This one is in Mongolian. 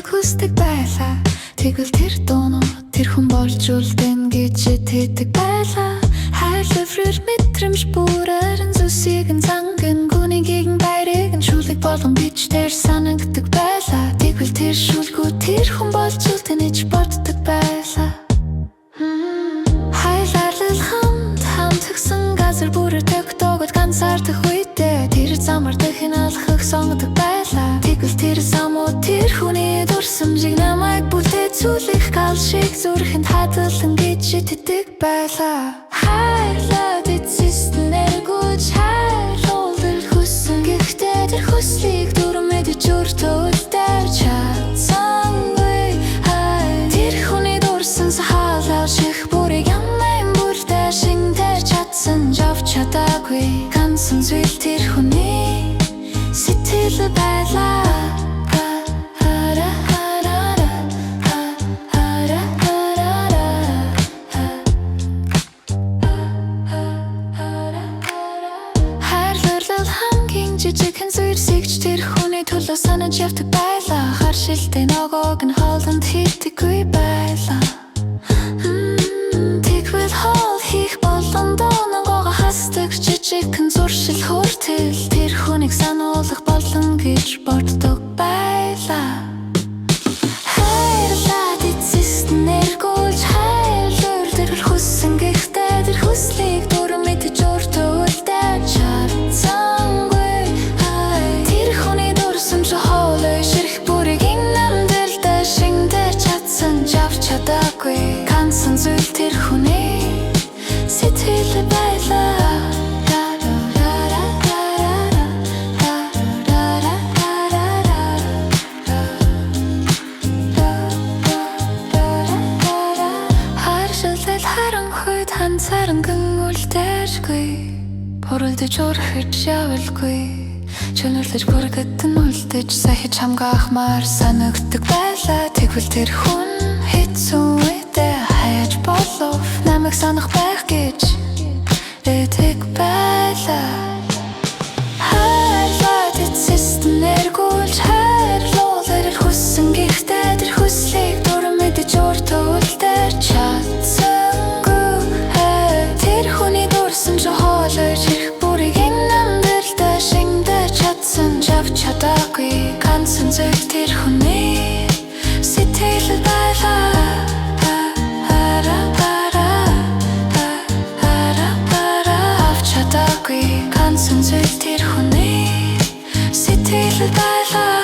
сонсохыг хүсдэг байлаа. Тэгвэл тэр дуунууд тэр хүн болж үлдэнэ гэж итгэдэг байлаа. Хайрлал мэдрэмж бүрээр нь зүсийг нь занган гүнийгийг нь баярыг нь шүлэг болгон бичдээр санагддаг байлаа. Тэгвэл тэр шүлгүүд тэр хүн болж үлдэнэ гэж боддог байлаа. Хайларлал хамт хамтгсан газар бүрээр тогтоогод ганцаардах үедээ тэр замаар дахин алхах сонгодог байлаа. Тэгвэл тэр замууд тэр хүний дурсамжийг намайг бүлдээцүүлэх гал шиг зүрхэнд хадгалан гэж итгэдэг байлаа. Хайрлаад эцэст нь эргүүлж хайрлуулах хүссэн. Гэхдээ тэр хүслийг дүр мэдэж өөртөө үлдээж чадсангүй. Хай. Тэр хүний дурсан сахалаа шиг бүрийг ямайн бүрдээ шиндэж чадсан ч авч чадаагүй. Ганцхан зүйл тэр хүний сэтгэл байлаа. Хайрлал хамгийн жижигхэн зүйлсийг ч тэр хүний төлөө санаж явдаг байлаа. Хар шилтэй ногоог нь хоолонд хийдэггүй байлаа. Тэгвэл хоол хийх болгондоо ногоогоо хасдаг жижигхэн зуршил хүртэл тэр хүнийг сануулах болно гэж боддог байлаа. Хайрлаад эцэст нь эргүүлж хайрлуулах хүссэн. Гэхдээ тэр хүслийг дүр мэдэж өөртөө үлдээж чадсангүй. Хай. Тэр хүний дурсамж хоолой ширх бүрийг энэ амьдралдаа шиндэж чадсан ч авч чадаагүй. Ганцхан зүйл тэр хүний сэтгэл байлаа. Харшилтал харанхуйд ханцааранган үлдээшгүй. Бүрэлдэж өрхөж явалгүй. Чөнөрлөж бүргэдэн үлдэж сахиж хамгаахмаар санагддаг байлаа. Тэгвэл тэр хүн хэцүү үедээ хаяж болов намайг санах байх гэж итгэдэг байлаа. Хайрлаад эцэст нь эргүүлж хайрлуулах хүссэн. Гэхдээ тэр хүслийг дүр мэдэж өөртөө үлдээж чадсангүй. Тэр хүний дурсамж хоолой ширх бүрийг энэ амьдралдаа шиндэж чадсан ч авч чадаагүй. Ганцхан зүйл тэр хүний сэтгэл байлаа. Авч чадаагүй ганцхан зүйл тэр хүний сэтгэл байлаа.